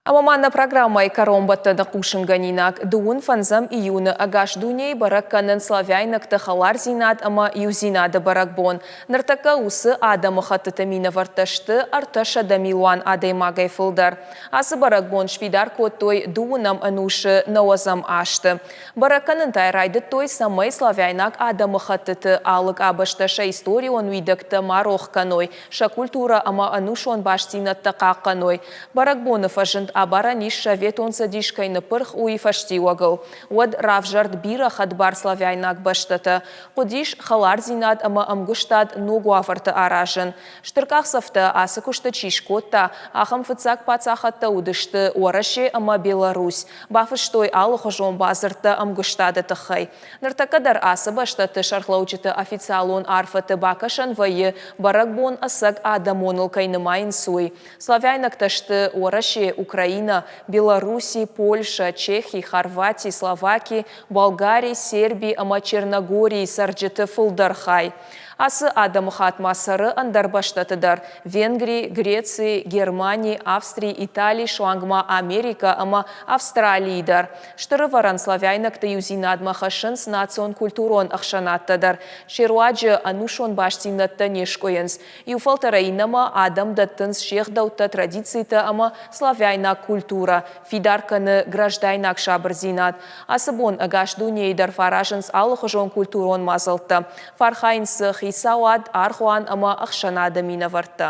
Ӕмӕ ма нӕ программӕйы кӕронбӕттӕны хъусынгӕнинаг дыууын фӕндзӕм июны ӕгас дунейы бӕрӕг кӕнынц славяйнӕгты хӕлардзинад ӕмӕ иудзинады бӕрӕгбон. Ныртӕккӕ уыцы адӕмыхӕттыты минӕвӕрттӕ сты 300 милуан адӕймагӕй фылдӕр. Ацы бӕрӕгбон сфидар кодтой дыууынӕм ӕнусы нӕуӕдзӕм азты. Бӕрӕг кӕнын та райдыдтой, цӕмӕй славяйнаг адӕмыхӕттыты алы къабӕзтӕ сӕ историон уидӕгтӕ ма рох кӕной, сӕ культурӕ ӕмӕ ӕнусон бастдзинӕдтӕ хъахъхъӕной. Бӕрӕгбоны фӕзынд абарӕн ис Советон Цӕдис кӕй ныппырх, уый фӕстиуӕгыл. Уӕд равзӕрд бирӕ хӕдбар славяйнаг бӕстӕтӕ. Хъуыдис хӕлардзинад ӕмӕ ӕмгуыстад ног уавӕрты аразын. Стыр къахдзӕфтӕ ацы куысты чи скодта, ахӕм фыццаг паддзахадтӕ уыдысты Уӕрӕсе ӕмӕ Беларусь. Бафыстой алыхуызон бадзырдтӕ ӕмгуыстады тыххӕй. Ныртӕккӕ дӕр ацы бӕстӕты сӕргълӕуджыты официалон арфӕты бакӕсӕн вӕййы, бӕрӕгбон ӕцӕг адӕмоныл кӕй нымайынц, уый. Славяйнӕгтӕ сты Уӕрӕсе, Украинӕ, Белорусси, Польшӕ, Чехи, Хорвати, Словаки, Болгари, Серби ӕмӕ Черногорийы цӕрджыты фылдӕр хай. Ацы адӕмыхатт ма цӕры ӕндӕр бӕстӕты дӕр, Венгри, Греци, Германи, Австри, Итали, суанг ма Америкӕ ӕмӕ Австралийы дӕр. Стыр ӕвӕрӕн славяйнӕгты иудзинадмӕ хӕссынц национ-культурон ӕхсӕнадтӕ дӕр. Се руаджы ӕнусон бастдзинӕдтӕ не скъуыйынц. Иу фӕлтӕрӕй иннӕмӕ адӕм дӕттынц се гъдӕуттӕ, традицитӕ ӕмӕ славяйнаг культурӕ, фидар кӕны граждайнаг сабырдзинад. Ацы бон ӕгас дунейы дӕр фӕаразынц алыхуызон культурон мадзӕлттӕ. Фӕархайынц дзы хицауад, аргъуан ӕмӕ ӕхсӕнады минӕвӕрттӕ.